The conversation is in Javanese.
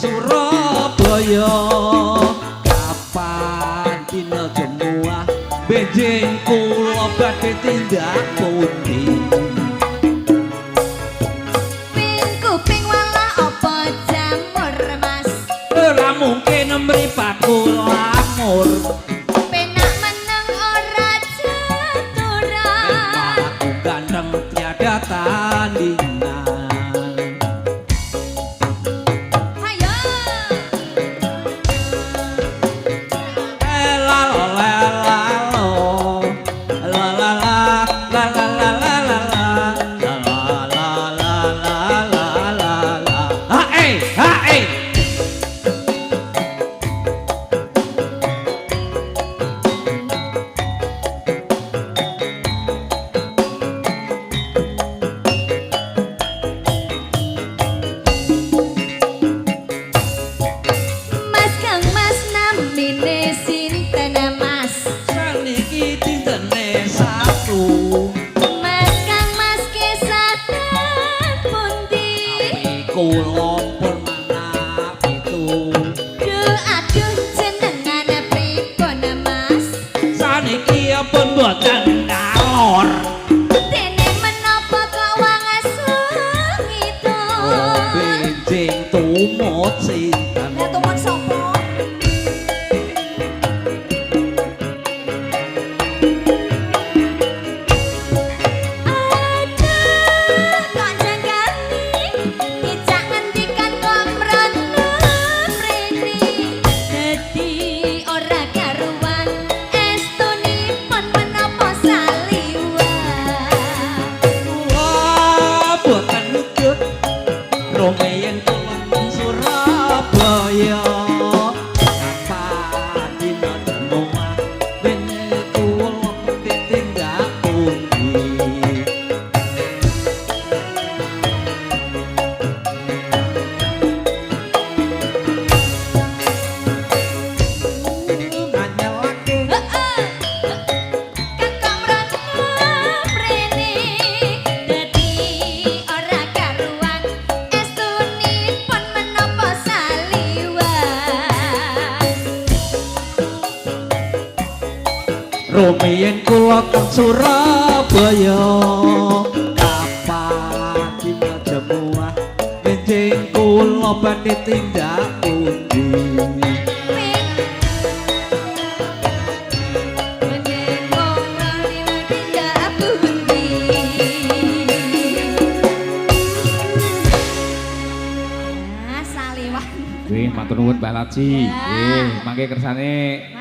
Surabaya. Kapan dina jemuah benjing kula badhe tindak pundi? Kuping kuping walah apa jamur, Mas? Ora mungkin mripatku lamur. Penak meneng ora jaturan. Aku ganteng tiada tandingan. Hayo. La la la la lo. La la la la la la la la la la la la la la la la. Ha eh ha eh. Mas Kang Mas namine sinten, Mas? Saniki dintene Sabtu. Mas Kang Mas kesatan pundi? Kula pun manap itu. Duh aduh jenengan pripun, Mas? Saniki pun boten ngalor. Dene menapa kok wangesung itu? Benjing tumut sinten? Lah tumut sapa? Aduh, kok jangkani dijak ngendikan kok mrono mrene. Dadi ora karuan estunipun menapa saliwat. Kula boten nudut rumiyin kula teng Surabaya. Kapan dina jemuah bene kula tindak pundi? Nganyelake. Heeh. Kakak mrono mrene dadi ora karuan estunipun menapa saliwat. Rumiyin kula teng Surabaya. Kapan dina jemuah benjing kula badhe tindak pundi? Ping benjing kula tindak pundi? Ah, saliwat. Nggih, matur nuwun Mbak Laci. Ya. Nggih, mangke kersane